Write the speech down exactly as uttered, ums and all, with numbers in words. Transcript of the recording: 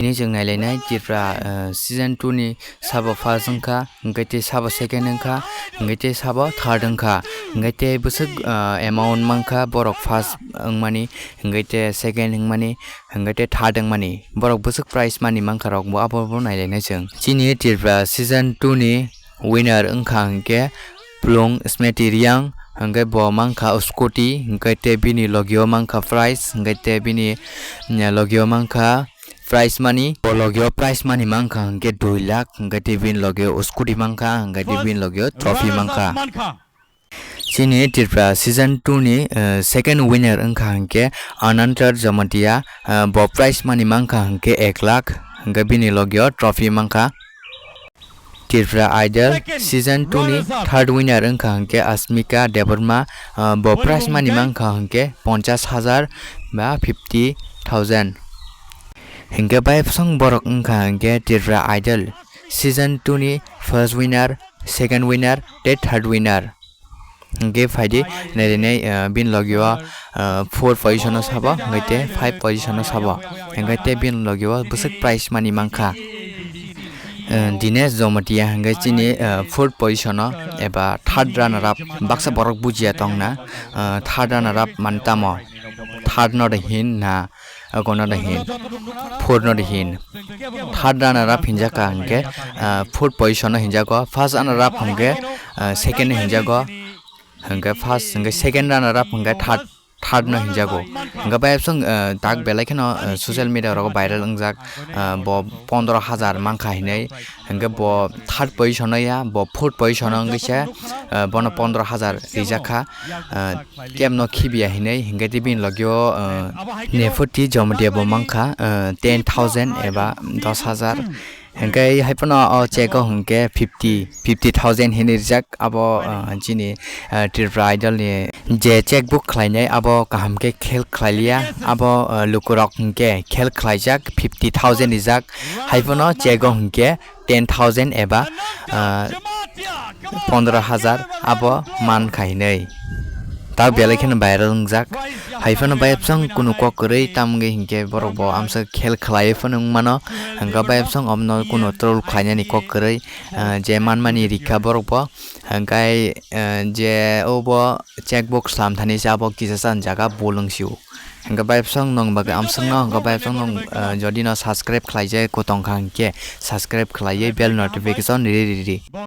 Tini chwng nailainai Tripura, eh, season two ni sabo first wngkha, hwnkhe tei sabo second wngkha, hwnkhe tei sabo third wngkha, hwnkhe tei bwswk, eh, amount mankha borok first wngmani, hwnkhe tei second wngmani, hwnkhe tei third wngmani. Borok bwswk prize money mankha rok bo abo bo nailainai chwng. Chini Tripura season two ni winner wngkha hwnkhe Plung Smeti Riang, hwnkhe bo mankha scooty, hwnkhe tei bini logio mankha prize, hwnkhe tei bini, mm, logio mankha prize money. Bo logio prize money mankha hwnkhe dui lakh, hwnkhe tei bini logio scooty mankha, hwnkhe tei bini logio trophy mankha. Chini Tripura season two ni, eh, second winner wngkha hwnkhe Anantar Jamatia, eh, bo prize money mankha hwnkhe ek lakh, hwnkhe bini logio trophy mankha. Tripura Idol season two ni third winner wngkha hwnkhe Asmika Debbarma, ah, bo prize money mankha hwnkhe ponchash hajar ba fifty thousand. Hwnkhe bai bwswng borok wngkha hwnkhe Tripura Idol season two ni first winner, second winner tei third winner. Hwnkhe phaidi nailainai, ah, bini logio, ah, four position o sabo, hwnkhe tei five position o sabo, hwnkhe tei bini logio bwswk prize money mankha. Eh, Dinesh Jamatia hwnkhe chini, eh, fourth position o eba third runner up, baksa borok bujiya tongna, eh, third runner up mani tamo, third no de hin na, eh, kono de hin, fourth no de hin. Third runner up hinjaka hwnkhe, eh, fourth position o hinjago, first runner up hwnkhe, eh, second hinjago, hwnkhe first hwnkhe second runner up hwnkhe third third no hinjago. Hwnkhe bai bwswng, eh, tak belai kheno, eh, social media rogo viral wngjak, eh, bo pondro hajar mankha hinwi. Hwnkhe bo third position o ya, bo fourth position o wngwi se, eh, bono pondro hajar rijak kha, eh, kebno khibiya hinwi. Hwnkhe tei bini logio, eh, Nephoti Jamatia bo mankha, eh, ten thousand eba dos hajar. Hwnkhe hai phano o check o hwnkhe fifty, fifty thousand hinwi rijak. Abo, ah, chini, ah, Tripura Idol ni je check book khlainai abo kaham khe khel khlailiya. Abo, ah, lukurok hwnkhe khel khlaijak, fifty thousand rijak. Hai phano check o hwnkhe ten thousand eba, ah, pondro hajar abo man kha hinwi. Tak belai kheno viral wngjak. Hai phano bai bwswng kunu kok kwrwi, tamo wngwi hinkhe borok bo amsa khel khlaiwi phano wng mano. Hwnkhe bai bwswng omno kunu troll khlainani kok kwrwi, ah, je manmani rikha borok bo. Hwnkhe, ah, je obo check book slam thani se abo kisa sa jaga bul wng sio. Hwnkhe bai bwswng nwng bagwi amswkno, hwnkhe bai bwswng nwng, ah, jodi no subscribe khlaijak kho tongkha hinkhe subscribe khlaiwi bell notification ri ri ri.